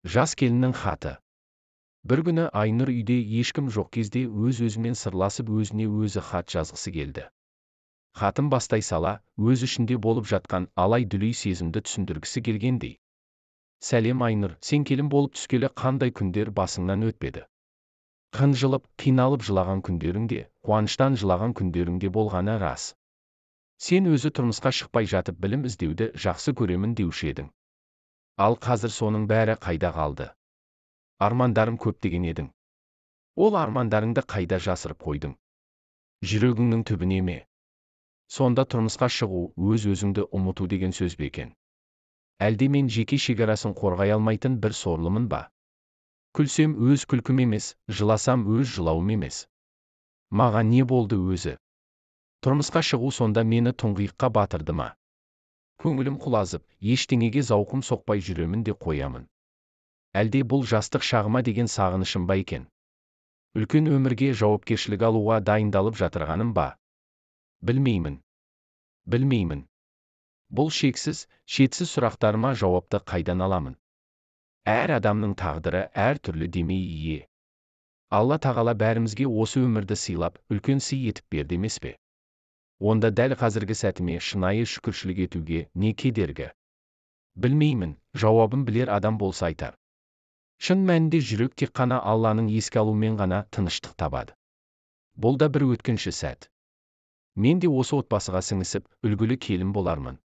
Жас келіннің хаты. Бір күні Айнұр үйде ешкім жоқ кезде өз-өзімен сырласып, өзіне өзі хат жазғысы келді. Хатын бастай сала, өз ішінде болып жатқан алай-дүлей сезімді түсіндіргісі келгендей. Сәлем, Айнұр, сен келін болып түскелі қандай күндер басыңнан өтпеді? Қынжылып, қиналып жылаған күндерің де, қуаныштан жылаған күндерің де болғаны рас. Сен өзі тұрмысқа шықпай жатып білім іздеуді жақсы көремін деуші едің. Ал қазір соның бәрі қайда қалды? Армандарым көп деген едің. Ол армандарыңды қайда жасырып қойдың? Жүрегіңнің түбіне ме? Сонда тұрмысқа шығу, өз-өзіңді ұмыту деген сөз бе екен? Әлде мен жеке шекарасын қорғай алмайтын бір сорлымын ба? Күлсем өз күлкім емес, жыласам өз жылауым емес. Маған не болды өзі? Тұрмысқа шығу сонда мені тұңғиыққа батырды ма? Көңілім құлазып, ештеңеге зауқым соқпай жүремін де қоямын. Әлде бұл жастық шағыма деген сағынышым ба екен? Үлкен өмірге жауапкершілік алуға дайындалып жатырғаным ба? Білмеймін. Білмеймін. Бұл шексіз, шетсіз сұрақтарыма жауапты қайдан аламын? Әр адамның тағдыры әр түрлі демей ие. Алла тағала бәрімізге осы өмірді сыйлап, үлкен сый етіп берді емес пе? Онда дәл қазіргі сәтіме шынайы шүкіршілік етуге не кедергі? Білмеймін, жауабын білер адам болса айтар. Шын мәнінде жүрек тек қана Алланың еске алумен ғана тыныштық табады. Бұл да бір өткінші сәт. Мен де осы отбасыға сіңісіп, үлгілі келін болармын.